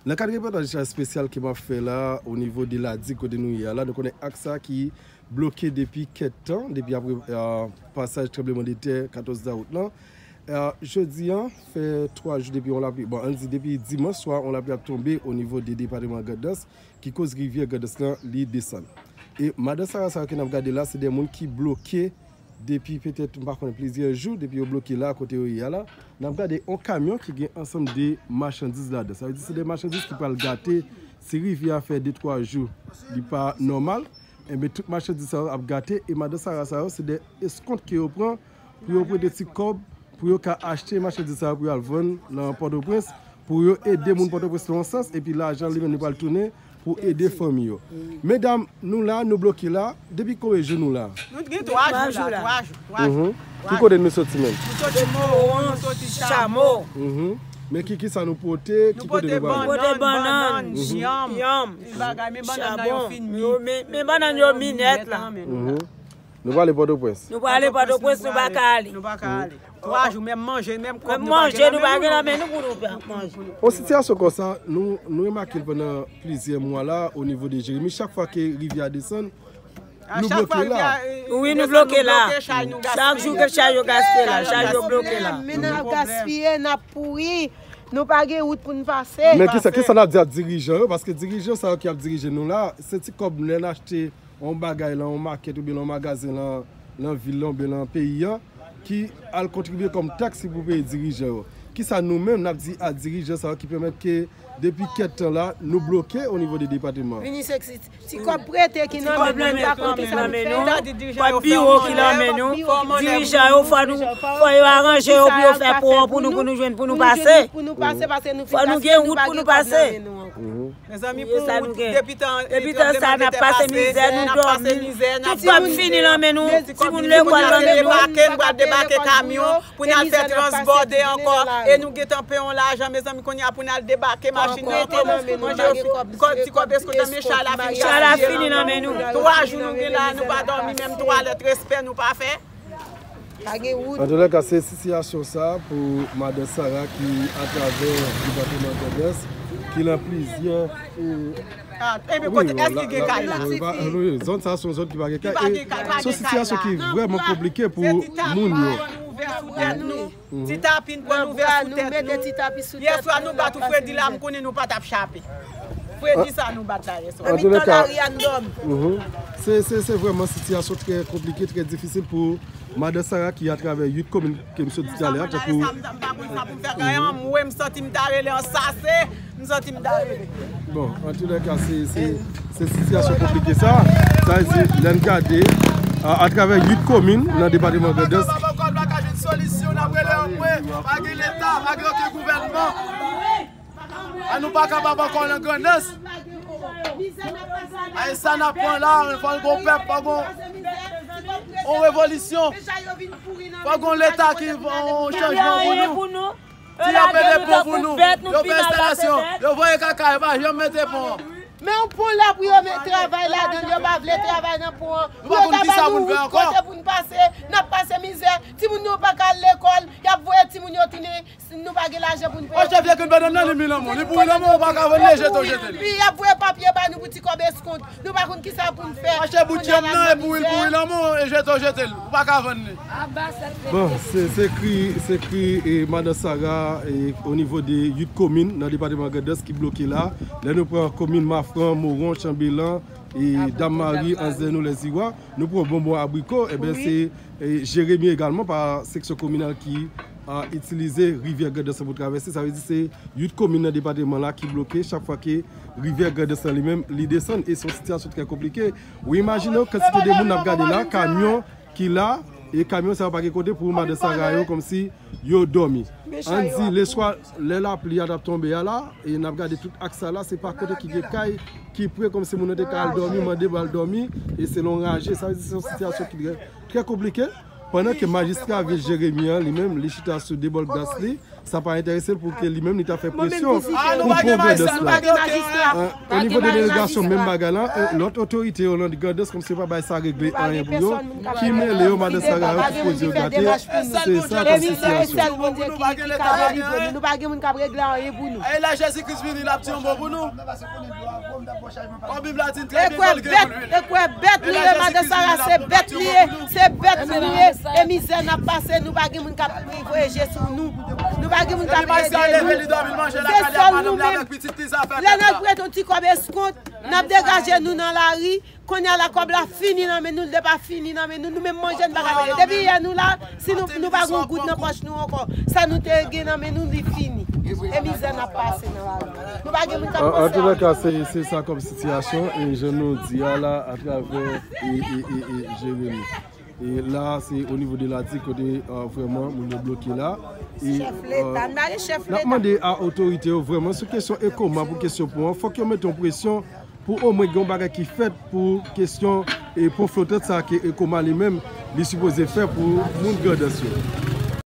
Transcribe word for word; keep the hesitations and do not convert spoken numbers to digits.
Nan kad repòtaj espesyal ke m ap fè la, o nivo de Ladig kote nou ye a la, nou konnen aks sa ki bloke depi kèk tan, depi apre, euh, pasaj tranblemanntè katòz dawout lan. Euh, jodi a, fè twa jou depi yon lapli, bon, ann di depi dimanch swa, yon lapli ap tonbe o nivo de depatman Grandans, ki koz rivyè Grandans lan, li desann. E madan Sara sa yo ke n ap gade la, se de moun ki bloke depi petèt, m pa konnen, plizyè jou, depi yo bloke la, kote yo ye a la. N ap gade yon kamyon ki gen ansanm de machandiz ladan. Sa vle di se de machandiz ki pral gate. Si rivyè a fè de twa jou, li pa nòmal, enben, tout machandiz sa yo ap gate. E madan Sara sa yo, se de eskont ke yo pran pou yo prete ti kòb, pou yo ka achte machandiz sa yo pou yo al vann nan Pòtoprens, pou yo ede moun Pòtoprens nan yon sans, epi lajan li menm li pral tounen pou ede fanmi yo. Medam, nou la, nou bloke la. Depi konbyen jou nou la? Nou gen twa jou la, twa jou, twa jou. Mhm. Ki kote nou soti menm? Nou soti Mowon, nou soti Chamo. Mhm. Men ki, ki sa nou pote? Ki kote nou pral? Nou pote bannann, yanm, ti bagay, men bannann nan yo fin mi. Men bannann yo mi nèt la. Mhm. Nou prale Pòtoprens. Nou prale Pòtoprens, nou pa ka ale. Nou pa ka ale. Twa jou, menm manje, menm kòb nou pa gen nan men nou. Menm manje, nou pa gen nan men nou pou nou manje. Yon sitiyasyon konsa, nou, nou remake l pandan plizyè mwa la, o nivo de Jeremi. Chak fwa ke rivyè a desann, nou bloke la. Wi, nou bloke la. Chak jou ke chay yo gaspiye la, chay yo bloke la. Men n ap gaspiye, n ap pouri. Nou pa gen wout pou n pase. Men kisa, kisa n ap di ak dirijan yo? Paske dirijan sa yo ki ap dirije nou la, se ti kòb lè n achte yon bagay lan yon makèt oubyen lan yon magazen lan, lan vil lan oubyen lan peyi a, ki al kontribye kòm taks pou peye dirijan yo. Kisa nou menm n ap di a dirijan sa yo ki pèmèt ke depi kèk tan la, nou bloke o nivo de depatman? Vini seksi, ti kòb prete ki nan men nou, nou pa konn kisa nou fè. Kòb biwo ki nan men nou, dirijan yo, fò nou, fò yo aranje yo pou yo fè pon an pou nou, pou nou jwenn, pou nou pase. Fò nou gen wout pou nou pase. Mezanmi, pou wout, depi tan, depi tan sa, n ap pase mizè, nou dòmi. Tout kòb fini nan men nou. Timoun lekòl nan men nou. Nou pral debake, nou pral debake kamyon pou n al fè transbòde ankò. E nou gentan peye yon lajan, mezanmi, kounye a pou n al debake machin nan ankò. Manje, ti kòb eskòt nan men chay la fini. Chay la fini nan men nou. Twa jou nou gen la, nou pa dòmi, menm twalèt respè nou pa fè. Pa gen wout. Antoulèka, se sitiyasyon sa pou madan Sara ki atravè depatman Grandans, ki lan plizyè, e, ah, ebyen, kote, èske gen kay la? Wi, zòn sa se yon zòn ki pa gen kay. E se yon sitiyasyon ki vrèman konplike pou moun yo. Ti tapin pran nou ouvè sou tèt nou. Yèswa nou bat ou fredi la, m konnen nou pa t ap chape. Fredi sa nou bat la yèswa. Nan mitan lari a n dòmi. Se, se, se vrèman sitiyasyon trè konplike, trè difisil pou madan Sara ki atravè uit komin ke m sot di talè a, tankou. M santi m ta rele ansase, m santi m ta rele. Bon, antoulèka, se, se, se sitiyasyon konplike sa. Sa vle di, lè n gade, a, atravè uit komin nan depatman Grandans. Pa gen leta, pa gen okenn gouvènman. A nou pa kapab ankò nan Grandans. A e sa n ap pran la, fò n gon pèp, fò gon, on revolisyon. Fò gon leta ki fè on chanjman pou nou. Ti yo pede pon pou nou. Yo fè enstalasyon. Yo voye kaka, yo pa janm mete pon. Men yon pon la pou yo met travay ladan l, yo pa vle travay nan pon an. Pou yo ta ba nou wout kote pou n pase, n ap pase mizè. Timoun yo pa ka al lekòl, y ap voye timoun yo tounen. Si nou pa gen lajan pou n peye. Mache vye kout bannann nan, li mi lanmò. Li pouri lanmò, ou pa ka vann li, jete w jete l. Epi y ap voye papye ba nou pou ti kòb eskont. Nou pa konn kisa pou n fè. Mache bout yanm nan, e pouri, li pouri lanmò, e jete w jete l. Ou pa ka vann li. Bon, se, se kri, se kri, e, madan Sara, e, o nivo de uit komin nan depatman Grandans ki bloke la. Lè nou pran komin Mafran, Moron, Chanbelan, e, Dam Mari, Anzè Nou, Lèziwa. Nou pran Bonbon, Abriko, enben, se, e, Jeremi egalman pa seksyon kominal ki, a, itilize rivyè Grandans lan pou travèse. Sa vle di se uit komin nan depatman la ki bloke chak fwa ke rivyè Grandans lan li menm li desann. E se yon sitiyasyon trè konplike. Ou imajine w kantite de moun n ap gade la, kamyon ki la, e kamyon sa yo pa gen kote pou madan Sara yo, kòmsi yo dòmi. Ann di, leswa, lè lapli a t ap tonbe a la, e n ap gade tout aks sa la, se pa kote ki gen kay ki pre, kòmsi moun nan te ka al dòmi, mande pou al dòmi, e se lan raje. Sa vle di se yon sitiyasyon ki trè, trè konplike. Pandan ke majistra vil Jeremi an, li menm, li chita sou de bòl glas li, Sa pa enterese l pou ke li menm li ta fè presyon pou pran Grandans la. O nivo de delegasyon, menm bagay la, lòt otorite yo nan Grandans kòmsi yo pa bay sa regle anyen pou yo. Ki mele yo, madan Sara, yo ki poze yo gate, se sa kòm sitiyasyon. Nou pa gen moun k ap regle anyen pou nou. E lè Jezi Kris vini, l ap di yon mo pou nou. Kòm Bib la di n trè byen, fò l gen pou lwil. Ekwè bèt nou ye, madan Sara, se bèt li ye, se bèt nou ye, e mizè n ap pase, nou pa gen moun k ap voye je sou nou. Nou pa gen moun k ap ede nou. Se sèl nou menm. Lè n al prete yon ti kòb eskont, n ap degaje nou nan lari. Kounye a la kòb la fini nan men nou, li pa fini nan men nou. Nou menm manje n pa ka manje. Depi yè nou la, si nou, nou pa gen yon goud nan pòch nou ankò, sa nou te gen nan men nou, li fini. E mizè n ap pase nan lari. Nou pa gen moun k ap panse a nou. Antoulèka, se se sa kòm sitiyasyon, e jan nou di a la, atravè e, e, e, e Jeremi. E la, se o nivo de Ladik kote vrèman moun yo bloke la. E n ap mande a otorite yo vrèman sou kesyon Ekoma, pou kesyon pon an, fòk yo mete yon presyon pou omwen gen yon bagay ki fèt pou kesyon e pon flotant sa ke Ekoma li menm li sipoze fè pou moun Grandans yo.